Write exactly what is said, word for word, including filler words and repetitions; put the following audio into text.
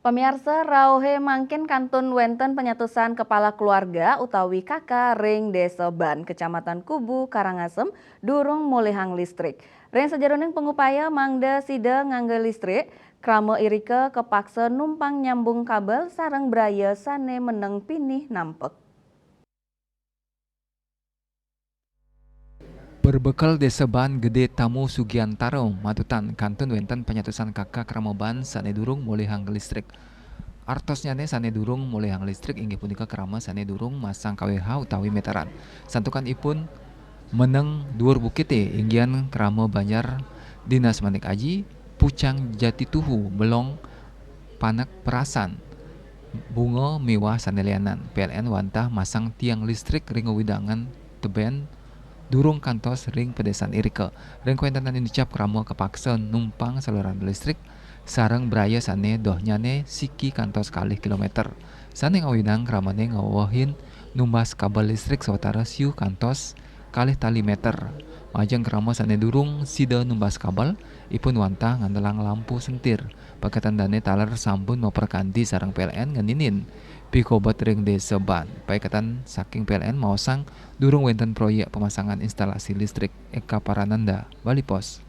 Pamiarsa, rauhe mangkin kantun wenten panyatusan kepala keluarga utawi K K ring Desa Ban, Kecamatan Kubu, Karangasem, durung molihang listrik. Ring sajeroning pangupaya mangda sida ngangge listrik, krama irika kapaksa numpang nyambung kabel sareng braya sane meneng pinih nampek. Berbekel Desa Ban Gede Tamu Sugiantara matutan kantun wenten panyatusan K K krama ban sane durung molihang listrik. Artosnyane sane durung molihang listrik inggih punika krama sane durung masang K W H utawi meteran. Santukan ipun meneng duur bukite, inggihan krama banjar Dinas Manik Aji, Pucang Jati Tuhu, Belong, Panek Perasan, Bunga miwah sane lianan. P L N wantah masang tiang listrik ring wewidangan teben durung kantos ring padesan irika. Ring kawentenan inicap krama kapaksa numpang saluran listrik sareng braya sane dohnyane siki kantos kalih kilometer. Sane ngawinang kramane ngawehin numbas kabel listrik sawatara siu kantos kalih tali meter. Majeng krama sane durung sida numbas kabel, ipun wantah ngandelang lampu sentir. Paiketan dane taler sampun maprakanti sareng P L N ngeninin pikobet ring Desa Ban. Paiketan saking P L N maosang durung wenten proyek pemasangan instalasi listrik. Eka Parananda, Bali Post.